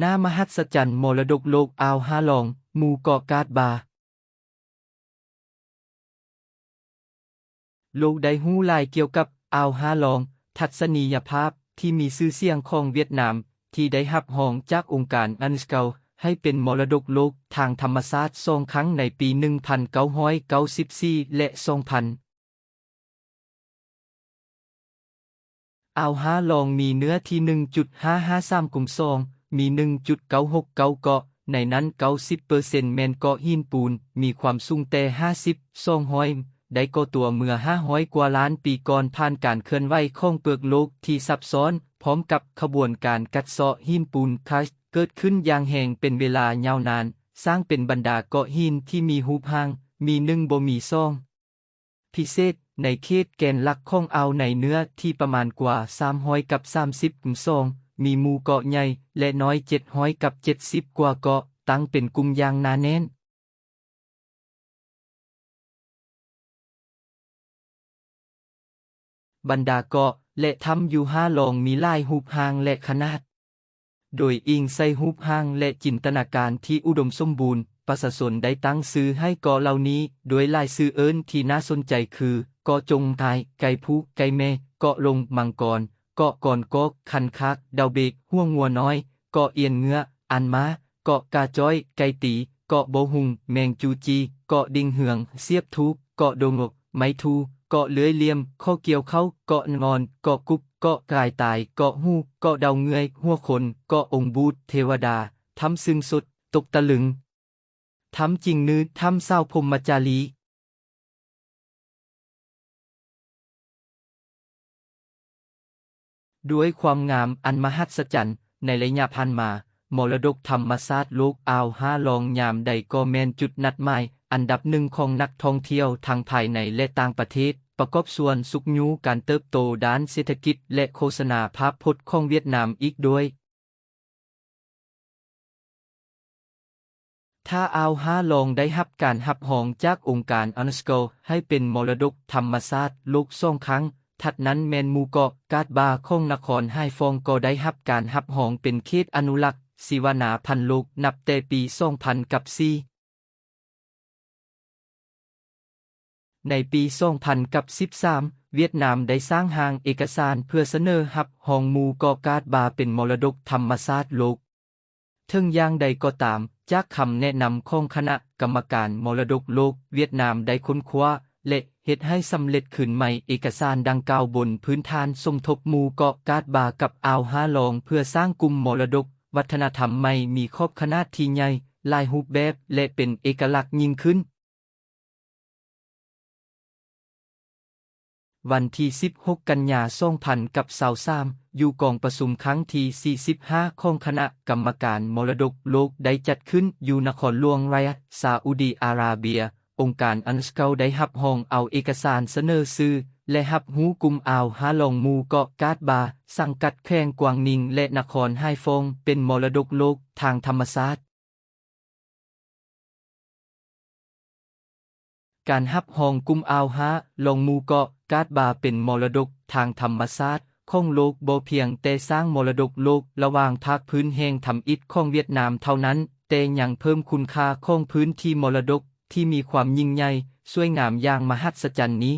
ໜ້າມະຫັດສະຈັນ ມໍລະດົກໂລກອ່າວຫ້າລອງ, ໝູ່ເກາະກາດບາ. ໂລກໄດ້ຮູ້ຫຼາຍກ່ຽວກັບອ່າວຫ້າລອງ, ທັດສະນີຍະພາບທີ່ມີຊື່ສຽງຂອງຫວຽດນາມ ທີ່ໄດ້ຮັບຮອງຈາກອົງການ UNESCO ໃຫ້ເປັນມໍລະດົກໂລກທາງທຳມະຊາດສອງຄັ້ງໃນປີໜຶ່ງພັນເກົ້າຮ້ອຍເກົ້າສິບສີ່ ແລະ ສອງພັນ. ອ່າວຫ້າລອງມີເນື້ອທີ່ໜຶ່ງຈຸດຫ້າຫ້າສາມກຸມສອງ, ມີໜຶ່ງຈຸດເກົ້າຫົກເກົ້າເກາະ, ໃນນັ້ນເກົ້າສິບເປີເຊັນແມ່ນເກາະຫີນປູນ, ມີຄວາມສູງແຕ່ຫ້າສິບ ສອງຮ້ອຍ ໄດ້ກໍ່ຕົວເມື່ອຫ້າຮ້ອຍກວ່າລ້ານປີກ່ອນ ຜ່ານການເຄື່ອນໄຫວຂອງເປືອກໂລກທີ່ຊັບຊ້ອນ, ພ້ອມກັບຂະບວນການກັດເຊາະຫີນປູນຄາສເກີດຂຶ້ນຢ່າງແຮງເປັນເວລາຍາວນານ, ສ້າງເປັນບັນດາເກາະຫີນທີ່ມີຮູບຮ່າງ ມີໜຶ່ງ ບໍ່ມີສອງ. ພິເສດ, ໃນເຂດແກນຫຼັກຂອງອ່າວໃນເນື້ອທີ່ປະມານກວ່າສາມຮ້ອຍກັບສາມສິບສອງ ມີໝູ່ເກາະໃຫຍ່ ແລະ ນ້ອຍ ເຈັດຮ້ອຍກັບເຈັດສິບກວ່າເກາະ, ຕັ້ງເປັນກຸ່ມຢ່າງໜາແໜ້ນ. ບັນດາເກາະ ແລະ ຖ້ຳຢູ່ຫ້າລອງມີຫຼາຍຮູບຮ່າງ ແລະ ຂະໜາດ. ໂດຍອີງໃສ່ຮູບຮ່າງ ແລະ ຈິນຕະນາການທີ່ອຸດົມສົມບູນ, ປະຊາຊົນໄດ້ຕັ້ງຊື່ໃຫ້ເກາະເຫຼົ່ານີ້ດ້ວຍຫຼາຍຊື່ເອີ້ນທີ່ໜ້າສົນໃຈຄື ເກາະຈົງໄທ, ໄກ່ຜູ້, ໄກ່ແມ່, ເກາະລົງ, ມັງກອນ, ເກາະກອນກອກ, ຄັນຄາກ, ດາວເບກ, ຫົວງົວນ້ອຍ, ເກາະອຽນເງືອ, ອັນມາ, ເກາະກາຈ້ອຍ, ໄກ່ຕີ, ເກາະບໍ່ຮຸ່ງ, ແມງຈູຈີ, ເກາະດິງເຮືອງ, ສຽບທູກ, ເກາະດົງໂງກ, ໄມ້ທູ, ເກາະເລື່ອຍຫຼ່ຽມ, ເຄາະກ່ຽວເຂົ້າ, ເກາະງອນ, ເກາະກຸບ, ເກາະກາຍຕາຍ, ເກາະຫູ, ເກາະດາວເງືອຍ, ຫົວຄົນ, ເກາະອົງບູດ, ເທວະດາ, ຖ້ຳຊຶ້ງສົດ, ຕົກຕະລຶງ, ຖ້ຳຈິງນື, ຖ້ຳສາວພົມມະຈາລີ. ດ້ວຍຄວາມງາມອັນມະຫັດສະຈັນ, ໃນໄລຍະຜ່ານມາ, ມໍລະດົກທຳມະຊາດໂລກອ່າວຫ້າລອງຍາມໃດກໍແມ່ນຈຸດນັດໝາຍອັນດັບໜຶ່ງຂອງນັກທ່ອງທ່ຽວທັງພາຍໃນ ແລະ ຕ່າງປະເທດ, ປະກອບສ່ວນຊຸກຍູ້ການເຕີບໂຕດ້ານເສດຖະກິດ ແລະ ໂຄສະນາພາບພົດຂອງຫວຽດນາມອີກດ້ວຍ. ຖ້າອ່າວຫ້າລອງໄດ້ຮັບການຮັບຮອງຈາກອົງການ UNESCO ໃຫ້ເປັນມໍລະດົກທຳມະຊາດໂລກສອງຄັ້ງ, ຖັດນັ້ນແມ່ນໝູ່ເກາະກາດບາຂອງນະຄອນຫາຍຟອງກໍໄດ້ຮັບການຮັບຮອງເປັນເຂດອະນຸລັກຊີວະນາພັນໂລກນັບແຕ່ປີສອງພັນກັບສີ່. ໃນປີສອງພັນກັບສິບສາມ ຫວຽດນາມໄດ້ສ້າງຮ່າງເອກະສານເພື່ອສະເໜີຮັບຮອງໝູ່ເກາະກາດບາເປັນມໍລະດົກທຳມະຊາດໂລກ. ເຖິງຢ່າງໃດກໍຕາມ, ຈາກຄຳແນະນຳຂອງຄະນະກຳມະການມໍລະດົກໂລກ, ຫວຽດນາມໄດ້ຄົ້ນຄວ້າ ແລະ ເຮັດໃຫ້ສຳເລັດຄືນໃໝ່ເອກະສານດັ່ງກ່າວບົນພື້ນຖານສົມທົບໝູ່ເກາະກາດບາກັບອ່າວຫ້າລອງ ເພື່ອສ້າງກຸ່ມມໍລະດົກວັດທະນະທຳໃໝ່ ມີຂອບຂະໜາດທີ່ໃຫຍ່, ຫຼາຍຮູບແບບ ແລະ ເປັນເອກະລັກຍິ່ງຂຶ້ນ. ວັນທີສິບຫົກ ກັນຍາ ສອງພັນກັບຊາວສາມ ຢູ່ກອງປະຊຸມຄັ້ງທີສີ່ສິບຫ້າຂອງຄະນະກຳມະການມໍລະດົກໂລກໄດ້ຈັດຂຶ້ນຢູ່ນະຄອນຫຼວງໄຣຍາດ ຊາອຸດີອາຣາເບຍ. ອົງການ UNESCO ໄດ້ຮັບຮອງເອົາເອກະສານສະເໜີຊື່ ແລະ ຮັບຮູ້ກຸ່ມອ່າວຫ້າລອງໝູ່ເກາະກາດບາ ສັງກັດແຂວງກວາງນິງ ແລະ ນະຄອນຫາຍຟອງ ເປັນມໍລະດົກໂລກທາງທຳມະຊາດ. ການຮັບຮອງກຸ່ມອ່າວຫ້າລອງໝູ່ເກາະກາດບາເປັນມໍລະດົກທາງທຳມະຊາດຂອງໂລກ ບໍ່ພຽງແຕ່ສ້າງມໍລະດົກໂລກລະຫວ່າງພາກພື້ນແຫ່ງທຳອິດຂອງຫວຽດນາມເທົ່ານັ້ນ, ແຕ່ຍັງເພີ່ມຄຸນຄ່າຂອງພື້ນທີ່ມໍລະດົກທີ່ມີຄວາມຍິ່ງໃຫຍ່, ສວຍງາມຢ່າງມະຫັດສະຈັນນີ້.